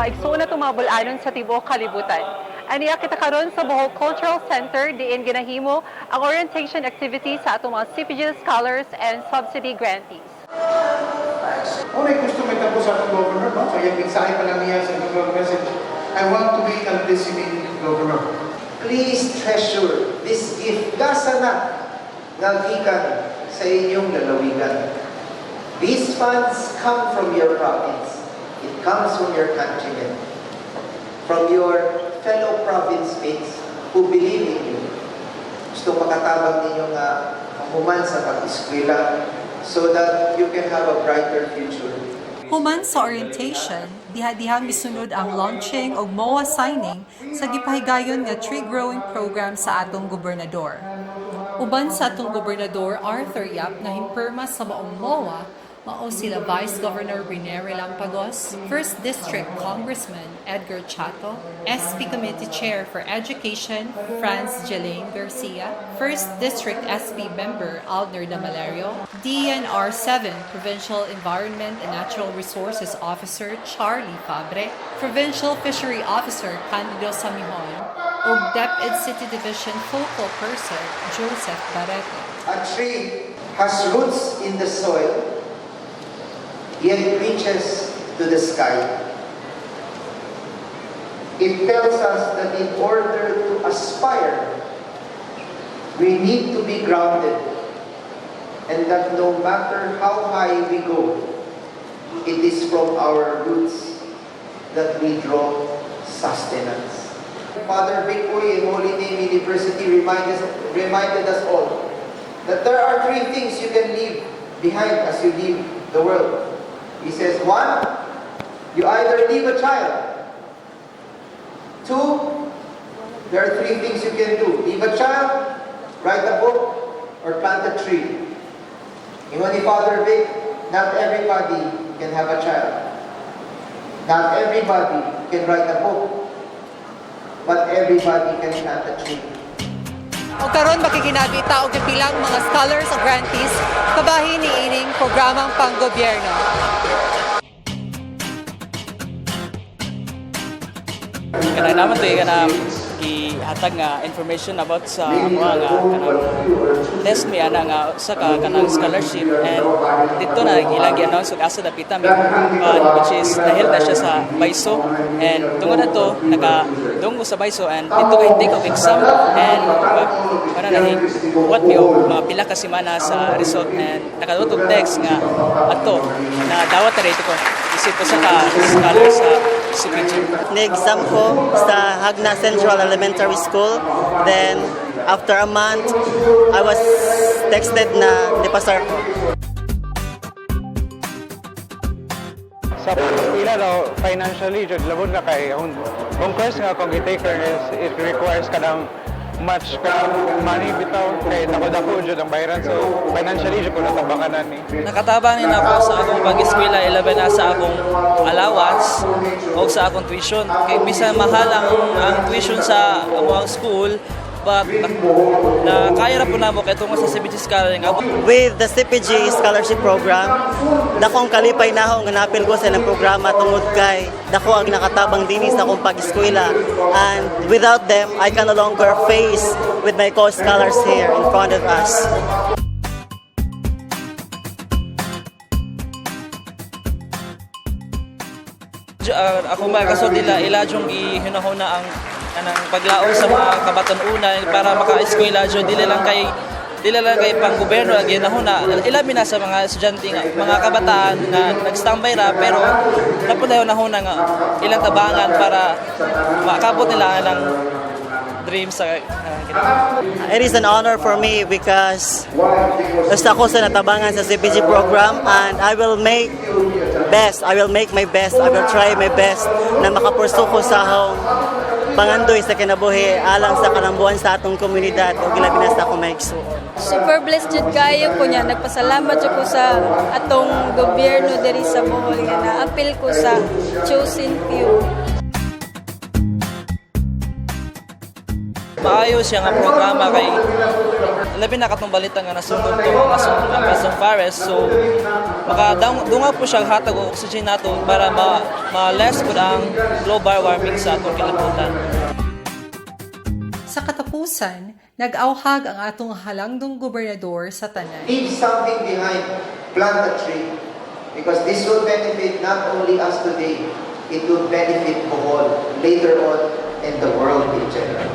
mga igsoon na tumabul-anon sa tibuok kalibutan. Aniya kita karon sa Bohol Cultural Center diin ginahimo ang orientation activity sa atong mga CPG scholars and subsidy grantees. Unay gusto may tapos sa atong governor, no? So yung mensahe pa lang niya sa goodwill message, "I want to be a listening governor." Please treasure this gift. Gasa na nga gikan sa inyong lalawigan. These funds come from your province. It comes from your countrymen, from your fellow province mates who believe in you. Gusto makatabang ninyo nga mahuman sa pag-eskwela so that you can have a brighter future. Human sa orientation, diha-diha misunod ang launching og MOA signing sa gipahigayon nga tree growing program sa atong gobernador. Uban sa atong Gobernador Arthur Yap nga himpirma sa maong MOA, mao sila Vice Governor Rene Relampagos, 1st District Congressman Edgar Chato, SP Committee Chair for Education Franz Jelaine Garcia, 1st District SP Member Aldner Damalerio, DENR 7 Provincial Environment and Natural Resources Officer Charlie Fabre, Provincial Fishery Officer Candido Samihon, ug DepEd City Division Focal Person Joseph Barreto. A tree has roots in the soil, yet reaches to the sky. It tells us that in order to aspire, we need to be grounded, and that no matter how high we go, it is from our roots that we draw sustenance. Father Vic Uy in Holy Name University reminded us all that there are three things you can leave behind as you leave the world. He says, one, you either leave a child. Two, there are three things you can do. Leave a child, write a book, or plant a tree. Ingon ni Father Vic, not everybody can have a child. Not everybody can write a book. But everybody can plant a tree. O karon makiginabi ta og pilang mga scholars o grantees kabahin ni ining programang panggobyerno. Kanang naman to kanang gihatag nga information about sa mga nga kanang test mi ana nga usa ka kanang scholarship, and dito na ilang gi-announce ug asa dapita mi, which is dahil na siya sa Baiso. And tungod ato naka dunggo sa Baiso and dito kay take og exam and para na what mi og mga pila ka semana sa result and nakaduot og text nga ato na dawat na rito ko isip ko sa ka scholar sa CPG. Ni-exam ko sa Jagna Central Elementary School. Then, after a month, I was texted na nipasar ko. Sa pag-eskwela daw, financially, jud labod na kay kung course nga kung i-take is it requires kanang much kanang money bitaw kay dako-dako jud ang bayaran, so financially jud ko natabangan ni. Nakatabang ni nako sa akong pag-eskwela, ilabi na sa akong allowance o sa akong tuition. Kay bisan mahal ang tuition sa among school, but na kaya ra po namo kay tungod sa CPG Scholar nga. With the CPG Scholarship Program, dakong kalipay na ako nga napil ko sa ilang programa tungod kay dako ang nakatabang dinhi sa akong pag-eskwela. And without them, I can no longer face with my co-scholars here in front of us. Ako mga nila ila jung gihinahuna ang kanang paglaom sa mga kabatan-unan para maka-eskwela jud, dili lang kay pang gobyerno ang ginahuna, ilabi na sa mga estudyante nga mga kabataan nga nag-standby ra, pero napunay nahuna nga ilang tabangan para makabot nila ang dream sa It is an honor for me because basta ako sa natabangan sa CPG program, and I will make best, I will make my best, I will try my best na makapursu ko sa akong pangandoy sa kinabuhi alang sa kalambuan sa atong komunidad ug ilabi na sa akong maigsuon. Super blessed jud kayo ko niya. Nagpasalamat jud ko sa atong gobyerno diri sa Bohol nga naapil ko sa chosen few. Maayo siya nga programa kay labi na katong balita nga nasunog to ang Kasong Forest, so makadunga po siya hatag og oxygen nato para ma less pud ang global warming sa atong kalibutan. Sa katapusan, nag-awhag ang atong halangdong gobernador sa tanan. Leave something behind, plant a tree. Because this will benefit not only us today, it will benefit Bohol later on and the world in general.